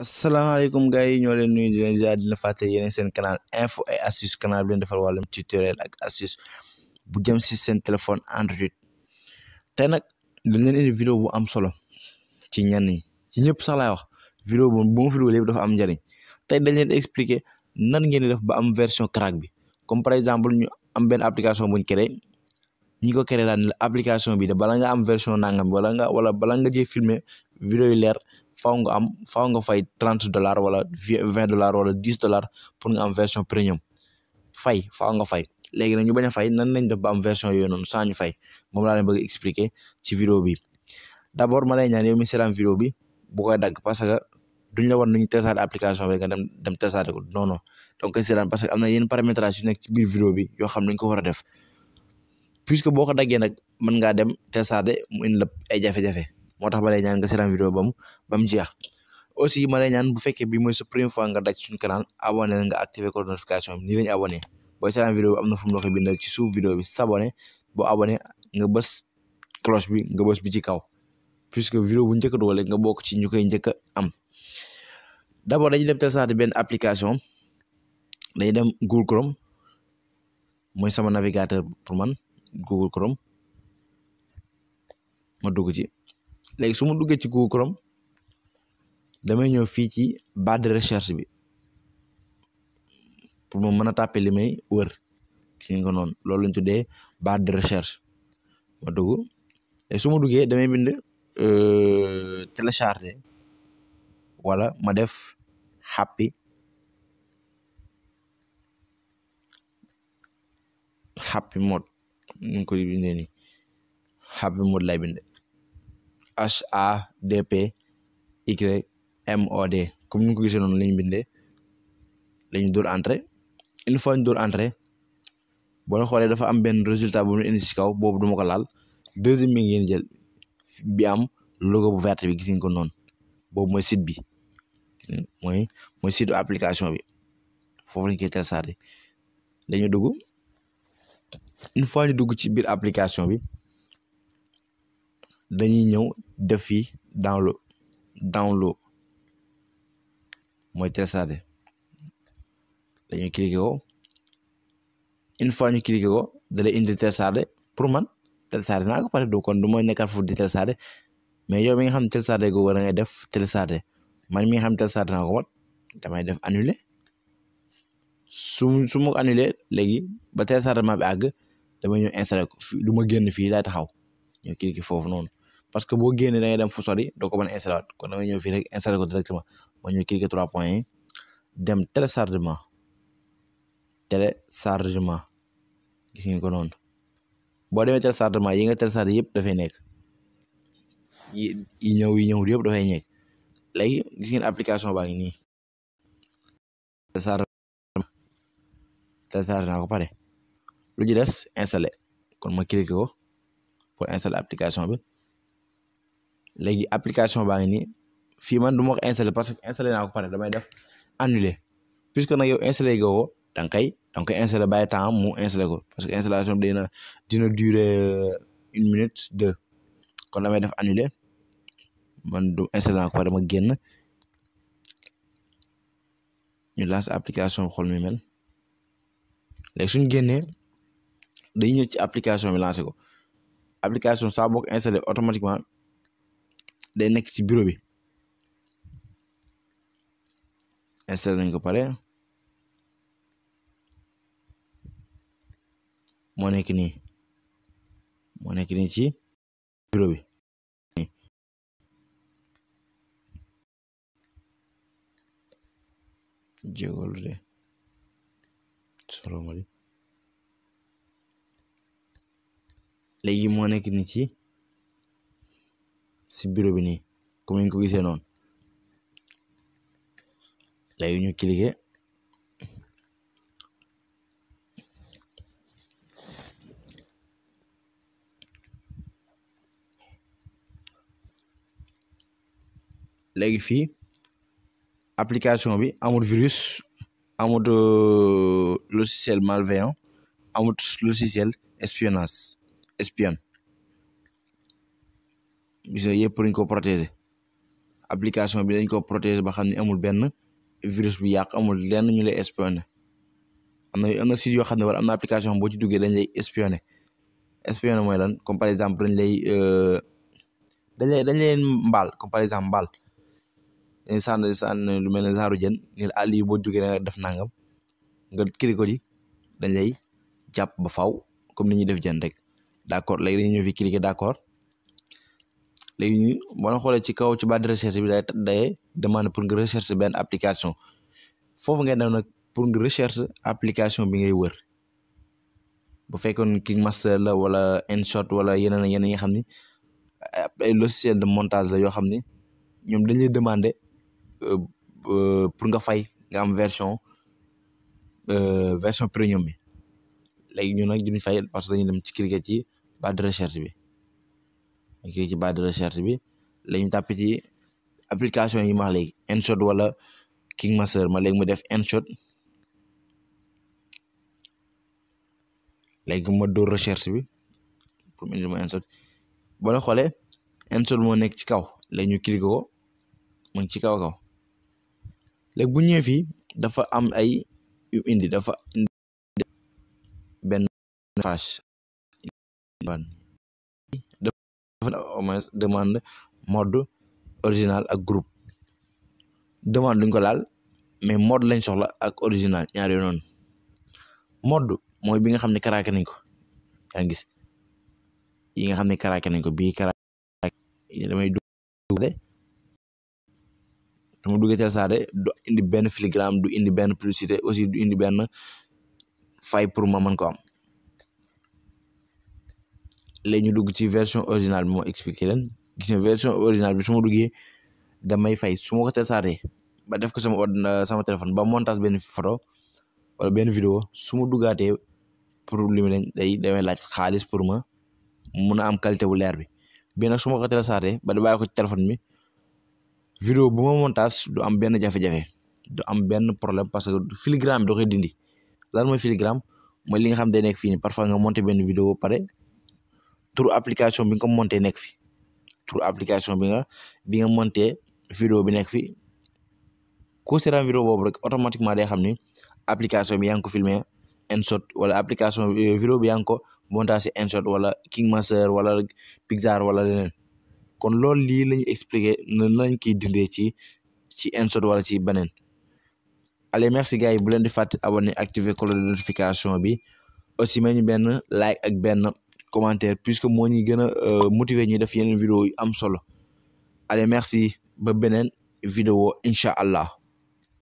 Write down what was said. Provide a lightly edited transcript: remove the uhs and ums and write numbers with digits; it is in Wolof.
asalaamaaleykum gars yi ñoo leen nuyu di leen ziar di leen fàtte yéen seen canal info et astuce canal bi leen defal wàllum tutoriel ak astuce bu jëm si seen téléphone Android tey nag dañ leen indi vidéo bu am solo ci ñenn ñi ci ñëpp sax laay wax vidéo bu ma fi dugal yëpp dafa am njëriñ tey dañ leen expliquer nan ngeen di def ba am version crack bi comme par exemple ñu am benn application buñ créé ñi ko créé daal application bi de bala nga am version nangam wala bala nga jee filmer vidéo yu leer faaw nga fay $30 wala $20 wala $10 pour nga am version premium faaw nga fay léegi nag ñu bañ a fay nan lañ def ba am version yooyu noonu sans ñu fay moom laa leen bëgg expliquer ci vidéo bi d'abord ma lay ñaan yow mi seetaan vidéo bi bu koy dagg parce que duñ la war nuñu télécharger application bi nga dem télécharger ko non donc seetaan parce que am na yenn paramétrage yu nekk ci biir vidéo bi yoo xam ne dañ ko war a def puisque boo ko daggee nag mën ngaa dem télécharger mu indi la ay jafe-jafe moo tax ma lay ñaan nga seetaan vidéo ba mu jeex aussi ma lay ñaan bu fekkee bi mooy sa première fois nga daj suñu canal abonné nga activé ko notification bi nii lañu abonné booy seetaan vidéo bi am na fu mu la ko bindal ci suuf vidéo bi s'abonné boo abonné nga bës cloche bi nga bës bi ci kaw puisque vidéo bu njëkk a dugal nga bokk ci ñu koy njëkk a am d'abord dañuy dem télécharger benn application dañuy dem Google Chrome mooy sama navigateur pour man Google Chrome ma dugg ci léegi su ma duggee ci Google Chrome damay ñëw fii ci barre de recherche bi pour ma mën a tàppe li may wër gis nga noonu loolu lañ tuddee barre de recherche ma dugg léegi su ma duggee damay bind télécharger wala ma def happy mode ñu ngi koy bindee nii happy mode lay binde HADPYMOD comme ni nga ko gisee noonu lañu bindee lañu dóor entrée une fois ñu dóor entrée boo xoolee dafa am benn résultat bu ñu indi ci kaw boobu duma ko laal deuxième mi ngeen jël bi am logo bu vert bi gis ngeen ko noonu boobu mooy site bi mooy site application bi foofu lañ koy télécharger dañu dugg une fois ñu dugg ci biir application bi dañuy ñëw def fii download mooy télécharger dañuy cliquer ko une fois ñu cliquer ko da lay indi télécharger pour man télécharger naa ko pare du kon du mooy nekkaat foofu di télécharger mais yow mi nga xam ne télécharger go war a ngay def télécharger man mi nga xam ne télécharger naa ko wat damay def annuler su ma ko annuler léegi ba téléchargement bi àgg damay ñëw installer ko fii du ma génn fii laay taxaw ñu cliquer foofu noonu parce que boo génnee da ngay dem fu sori doo ko mën a installer waat kon damay ñëw fii rek installer ko directement ma ñëw cliquer 3 points yi dem téléchargement gis ngeen ko noonu boo demee téléchargement yi nga télécharger yëpp dafay nekk yi ñëw yëpp dafay nekk léegi gis ngeen application baa ngi nii télécharger naa ko pare lu ci des installer kon ma cliquer ko pour installer application bi léegi application baa ngi nii fii man du ma ko installer parce que installer naa ko pare damay def annuler puisque nag yow installer ko da nga koy installer bàyyi temps mu installer ko parce que installation bi dina durer 1 minute 2 kon damay def annuler man du installer naa ko pare ma génn ñu lance application bi xool mi mel léegi suñ génnee dañuy ñëw ci application bi lancer ko application saa boo ko installer automatiquement day nekk ci bureau bi installer nañ ko pare moo nekk nii ci bureau bi jégalu de soromali léegi moo nekk nii ci bureau bi nii comme ni ñu ko gisee noonu léegi ñu cliquer léegi fii application bi amul virus amul logiciel malveillant amul logiciel espion gis nga yëpp pour ñu ko protéger application bi dañ ko protéger ba xam ne amul benn virus bu yàq amul lenn ñu lay espionné am na site yoo xam ne wala am na application boo ci duggee dañ lay espionné mooy lan comme par exemple dañ lay mbaal comme par exemple mbaal dañ sànn lu mel ne genre jën ni la lii boo duggee da def nangam nga cliquer ko ji dañ lay jàpp ba faw comme ni ñuy def jën rek d'accord léegi dañuy ñëw fi cliquer d'accord léegi ñu boo xoolee ci kaw ci barre de recherche bi day demande pour nga recherche benn application foofu ngay dem nag pour nga recherche application bi ngay wër bu fekkoon King Master la wala InShot wala yeneen yi nga xam ni ay logiciel de montage la yoo xam ni ñoom dañ lay demander pour nga fay nga am version premium bi léegi ñun nag duñ fay parce que dañuy dem ci cliquer ci barre de recherche bi cliquer ci barre de recherche bi lañu tàppe ci application yi ma wax léegi InShot wala King Master ma léegi mu def InShot léegi ma door recherche bi pour mu indi ma InShot boo xoolee InShot moo nekk ci kaw léegi ñu cliquer ko mu ngi ci kaw léegi bu ñëwee fii dafa am ay yu indi dafa indi benn page dafa demande mode original ak groupe demande duñ ko laal mais mode lañ soxla ak original ñaar yoo noonu mode mooy bi nga xam ne craqué nañ ko yaa ngi gis yi nga xam ne craqué nañ ko bii craqué damay duggee télécharger du indi benn filigrane du indi benn publicité aussi du indi benn fay pour ma mën ko am léegi ñu dugg ci version originale bi moo expliqué leen gis nga version originale bi su ma duggee damay fay su ma ko télécharger ba def ko sama téléphone ba montage benn photo wala benn vidéo su ma duggaatee pour li mu damay laaj xaalis pour ma mun a am qualité bu leer bi nag su ma ko télécharger ba di bàyyi ko ci téléphone bi vidéo bu ma montage du am benn jafe-jafe du am benn problème parce que filigrane bi da koy dindi lan mooy filigrane mooy li nga xam day nekk fii nii parfois nga monté benn vidéo pare tur application bi nga ko monté nekk fi tur application bi nga monté vidéo bi nekk fi ku seetaan vidéo boobu rek automatiquement day xam ni application bi yaa ngi ko filmé InShot wala application vidéo bi yaa ngi ko monté si InShot wala King Master wala Pixar wala leneen kon loolu lii la ñu expliqué nan lañ koy dindee ci InShot wala ci beneen allez merci gars yi bu leen di fàtte abonné activer cloche de notification bi aussi ma ñu benn like ak benn commentaire puisque moo ñuy gën a motiver ñuy def yeneen vidéo yu am solo allez merci ba beneen vidéo incha allah